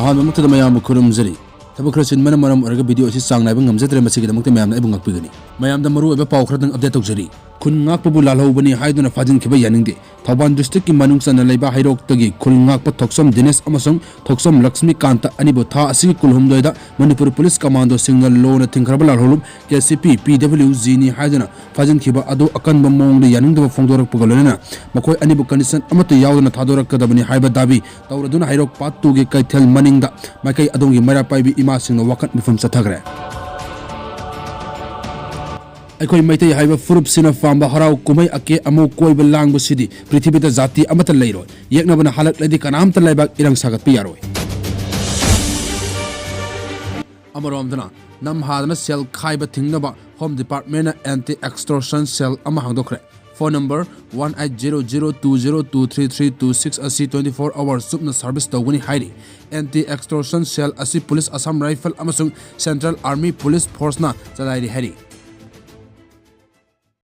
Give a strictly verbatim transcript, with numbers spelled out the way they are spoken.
ꯑꯍꯥꯟꯕꯃꯛꯇꯗ ꯃꯌꯥꯝꯕꯨ ꯈꯨꯔꯨꯝꯖꯔꯤ꯫ ꯊꯕꯛ ꯈꯔ ꯆꯤꯟꯕꯅ ꯃꯔꯝ ꯑꯣꯏꯔꯒ video ꯑꯁꯤ ꯆꯥꯡ ꯅꯥꯏꯕ ꯉꯝꯖꯗ꯭ꯔꯦ, ꯃꯁꯤꯒꯤꯗꯃꯛꯇ ꯃꯌꯥꯝꯅ ꯑꯩꯕꯨ ꯉꯥꯛꯄꯤꯒꯅꯤ꯫ ꯃꯌꯥꯝꯗ ꯃꯔꯨꯑꯣꯏꯕ ꯄꯥꯎ ꯈꯔꯗꯪ update ꯇꯧꯖꯔꯤ꯫ ꯈꯨꯟ ꯉꯥꯛꯄꯕꯨ ꯂꯥꯜꯍꯧꯕꯅꯤ ꯍꯥꯏꯗꯨꯅ ꯐꯥꯖꯤꯟꯈꯤꯕ ꯌꯥꯅꯤꯡꯗꯦ꯫ ꯊꯧꯕꯥꯜ district ꯀꯤ ꯃꯅꯨꯡ ꯆꯟꯅ ꯂꯩꯕ ꯍꯩꯔꯣꯛꯇꯒꯤ ꯈꯨꯟ ꯉꯥꯛꯄ ꯊꯣꯛꯆꯝ ꯗꯤꯅꯦꯁ ꯑꯃꯁꯨꯡ ꯊꯣꯛꯆꯝ ꯂꯛꯁꯃꯤꯀꯥꯟꯇ ꯑꯅꯤꯕꯨ ꯊꯥ ꯑꯁꯤꯒꯤ ꯀꯨꯟꯍꯨꯝꯗꯣꯏꯗ ꯃꯅꯤꯄꯨꯔ police commando ꯁꯤꯡꯅ ꯂꯣꯅ ꯊꯤꯡꯈ꯭ꯔꯕ ꯂꯥꯜꯍꯧꯂꯨꯞ K C P P W G ꯅꯤ ꯍꯥꯏꯗꯨꯅ ꯐꯥꯖꯤꯟꯈꯤꯕ ꯑꯗꯨ ꯑꯀꯟꯕ ꯃꯑꯣꯡꯗ ꯌꯥꯅꯤꯡꯗꯕ ꯐꯣꯡꯗꯣꯔꯛꯄꯒ ꯂꯣꯏꯅꯅ ꯃꯈꯣꯏ ꯑꯅꯤꯕꯨ condition ꯑꯃꯠꯇ ꯌꯥꯎꯗꯅ ꯊꯥꯗꯣꯔꯛꯀꯗꯕꯅꯤ ꯍꯥꯏꯕ ꯗꯥꯕꯤ ꯇꯧꯔꯗꯨꯅ ꯍꯩꯔꯣꯛ part two ꯒꯤ ꯀꯩꯊꯦꯜ ꯃꯅꯤꯡꯗ ꯃꯥꯏꯀꯩ ꯑꯗꯣꯝꯒꯤ ꯃꯩꯔꯥ ꯄꯥꯏꯕꯤ ꯏꯃꯥꯁꯤꯡꯅ ꯋꯥꯀꯠ ꯃꯤꯐꯝ ꯆꯠꯊꯈ꯭ꯔꯦ꯫ ꯑꯩꯈꯣꯏ ꯃꯩꯇꯩ ꯍꯥꯏꯕ ꯐꯨꯔꯨꯞꯁꯤꯅ ꯄꯥꯝꯕ ꯍꯔꯥꯎ ꯀꯨꯝꯍꯩ ꯑꯀꯦ ꯑꯃꯧ ꯀꯣꯏꯕ ꯂꯥꯡꯕꯁꯤꯗꯤ ꯄ꯭ꯔꯤꯊꯤꯕꯤꯗ ꯖꯥꯇꯤ ꯑꯃꯠꯇ ꯂꯩꯔꯣꯏ꯫ ꯌꯦꯛꯅꯕꯅ ꯍꯥꯜꯂꯛꯂꯗꯤ ꯀꯅꯥꯝꯇ ꯂꯩꯕꯥꯛ ꯏꯔꯪ ꯁꯥꯒꯠꯄ ꯌꯥꯔꯣꯏ꯫ ꯑꯃꯔꯣꯝꯗꯅ ꯅꯝꯍꯥꯗꯅ ꯁꯦꯜ ꯈꯥꯏꯕ ꯊꯤꯡꯅꯕ Home Department ꯅ anti extortion cell ꯑꯃ ꯍꯥꯡꯗꯣꯛꯈ꯭ꯔꯦ꯫ Phone number one eight zero zero two zero two three three two six ꯑꯁꯤ twenty four hours ꯆꯨꯞꯅ service ꯇꯧꯒꯅꯤ ꯍꯥꯏꯔꯤ꯫ Anti extortion cell ꯑꯁꯤ police, Assam Rifle ꯑꯃꯁꯨꯡ Central Army Police Force ꯅ ꯆꯂꯥꯏꯔꯤ ꯍꯥꯏꯔꯤ꯫